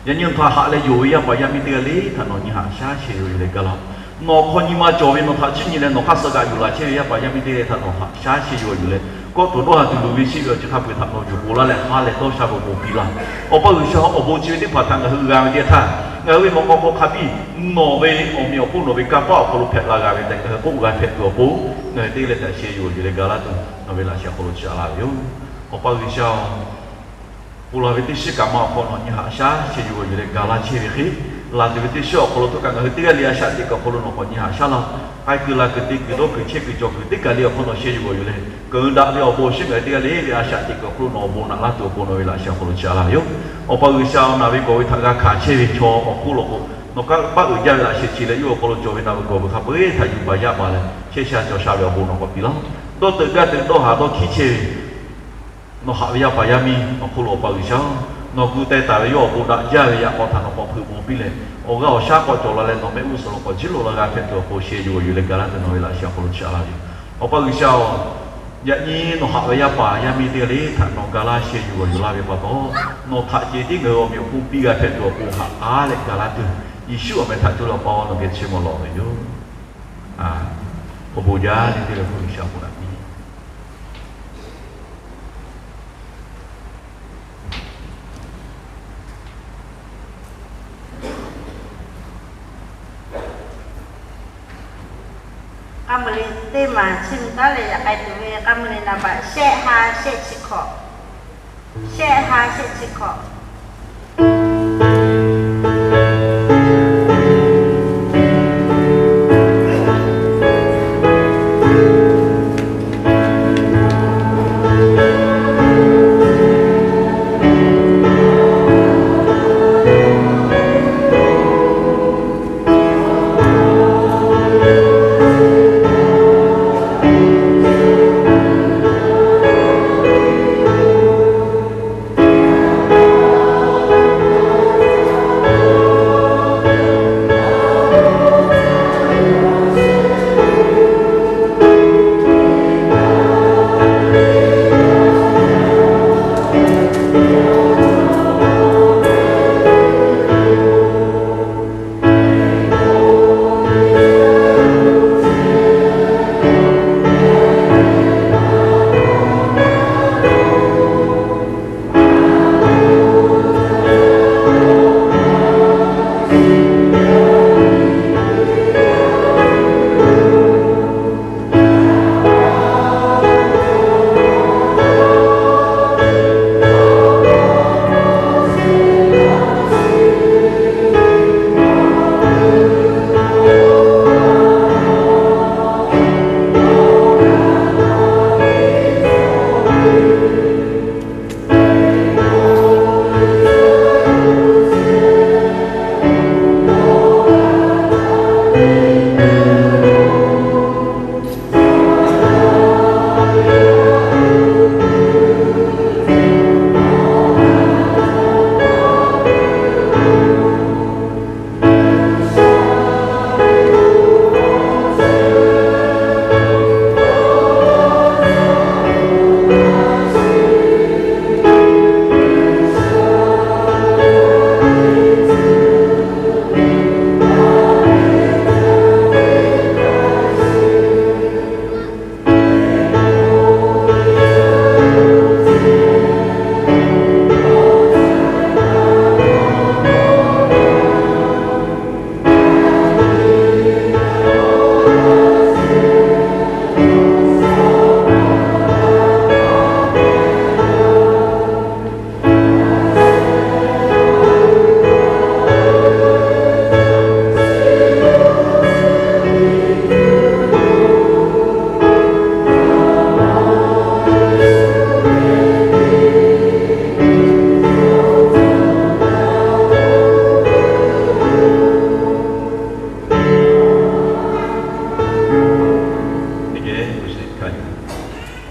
Yaꞈ nyi nawˬ htaꞈ haꞈ leh yonˍ ve yaˇ paˍ yaˇ miˇ teˇ g'aˇ le htaꞈ nawˬ nyi haꞈ shaˉ sheh yuˬ leh gaˬ laˇ. Nawˬ hk'aw nyi ma cawˬ ve nawˬ htaꞈ chiˇ nyi leh nawˬ hk'aˇ suh g'aꞈ yuˬ laˬ chehˇ ve yaˇ paˍ yaˇ miˇ teˇ g'aˇ le htaꞈ nawˬ haꞈ shaˉ sheh yuˬ yuˬ leh, kawˆ tuˬ dawˇ ha tuˬ luˬ ve sheˆ ve awˬ ceuˬ hk'a peu-eˬ htaꞈ nawˬ yuˬ poˬ laˇ leh ha lehˬ dawˇ sha ve awˬ bon piˇ laˇ. Awˬ pa G'uiˬsha, awˬ bon chi ve teˇ hpaˍ htaꞈ ngaˬ hui g'a ve teˇ htaˇ, ngaˬ hui ve mawꞈ k'aw hk'aw hk'a biˇ nawˬ ve awˬ meꞈ awˬ hponˇ nawˬ ve kanˇ paˆ awˬ hk'aw lo hpehꞈ la g'a ve tehꞈ ngaˬ hui k'oˆ g'a hpehꞈ tuˬ awˬ pon, ngaˬ hui teˇ g'aˇ le htaꞈ sheh yuˬ yuˬ leh gaˬ laˇ tuˬ nawˬ ve laꞈ sheh awˬ hk'aw lo chi a laˇ ve yoˬ. Awˬ pa G'uiˬsha-oˬ, ponˬ laˬ ve teˇ shiˉ kaꞈ ma awˬ hk'aw nawˬ nyi haꞈ shaˉ sheh yuˬ g'awˬ yuˬ leh gaˬ laˇ chehˇ ve hk'e, laˬ tuˬ ve teˇ shiˉ awˬ hk'aw lo htawˇ kaꞈ ngaˬ hui teˇ g'aˇ le a shaꞈ teꞈ kuiˬ awˬ hk'aw lo nawˬ k'awꞈ nyi haꞈ shaˉ laˇ. K'ai kuiˬ laˬ kuiˬ te kuiˬ dawˇ kuiˬ chehˇ kuiˬ cawˬ kuiˬ teˇ kaˬ le awˬ hk'aw nawˬ sheh yuˬ g'awˬ yuˬ leh, keunˍ daꞈ ve awˬ bon awˬ shinˉ ngaˬ hui teˇ g'aˇ le ve a shaꞈ teꞈ kuiˬ awˬ hk'aw lo nawˬ awˬ bon naꞈ laˇ tuˬ awˬ pon nawˬ ve laꞈ sheh awˬ hk'aw lo chi a laˇ ve yoˬ. Awˬ pa G'uiˬsha-oˬ, naˬ ve gawˬ ve htaꞈ g'a hkanˍ chehˇ ve chaw awˬ hk'oˆ lo k'o, nawˬ kanˇ paˆ uiˍ jaˇ ve laꞈ sheh chi leh yawˇ awˬ hk'aw lo cawˬ ve naˬ ve gawˬ ve hk'a peu-eˬ htaꞈ yuˬ baˬ yaˇ baˬ leh chehˇ sha cawˬ sha ve awˬ bon nawˬ k'awꞈ piˇ laˇ. Dawˇ teuꞈ gaˇ teuꞈ dawˇ haˍ dawˇ hkiˇ chehˇ ve nawˬ haꞈ ve yaˇ paˍ yaˇ miˇ awˬ hk'oˆ lo Awˬ pa G'uiˬsha-oˬ, nawˬ gu teh taˍ ve yawˇ awˬ bon daꞈ jaˇ ve yaꞈ k'aw htaꞈ nawˬ k'awꞈ hpeuꞈ maw piˇ leh, awˬ g'aˇ awˬ shaˉ k'awꞈ cawˬ la leh nawˬ mehˆ g'uˇ suhˍ lo k'awꞈ jiˇ lo la g'a hpehꞈ tuˬ awˬ pon sheh yuˬ g'awˬ yuˬ leh gaˬ laˇ tuˬ nawˬ ve laꞈ sheh awˬ hk'aw lo chi a laˇ ve yoˬ. Awˬ pa G'uiˬsha-oˬ, yaꞈ nyi nawˬ haꞈ ve yaˇ paˍ yaˇ miˇ teˇ g'aˇ le htaꞈ nawˬ gaˬ laˇ sheh yuˬ g'awˬ yuˬ laˇ ve pa taw, nawˬ htaꞈ ceh tiˉ ngaˬ hui awˬ meꞈ awˬ hponˇ piˇ g'a hpehꞈ tuˬ awˬ pon haꞈ k'aˉ leh gaˬ laˇ tuˬ, Yeˍsuˆ awˬ meh htaꞈ co leh Awˬ pa nawˬ geh chi maw lawˬ ve yoˬ. Awˬ bon jaˇ le teˇ g'aˇ hpu G'uiˬsha awˬ bon naꞈ piˇ. A ma le. Teˇ maˬ chiˇ mvuh taˉ leh yaꞈ k'ai tuˬ ve k'aˇ mui le naˍ baꞈ shehˆ ha shehˆ chi hkawꞈ, shehˆ ha shehˆ chi hkawꞈ.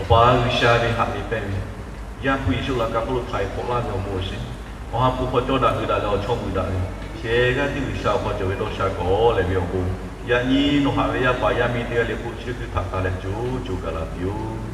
Awˬ pa G'uiˬsha ve haꞈ ve pehˇ ve, Yaˇ hpu Yeˍsuˆ laꞈ ka hk'oˆ lo htaiˍ hk'awꞈ laˇ ve awˬ bon awˬ shiˍ, Awˬ ha hpu hk'aw cawˇ daꞈ g'uiˬ daꞈ leh awˬ chawˇ mui daꞈ ve, shehˍ g'aˇ tiˉ G'uiˬsha awˬ hk'aw cawˬ ve dawˇ sha kawˍ lehˬ ve awˬ bon, yaꞈ nyi nawˬ haꞈ ve yaˇ paˍ yaˇ miˇ teˇ g'aˇ le k'o chi hkui htaꞈ taˍ leh co co gaˬ la piˇ-oˆ.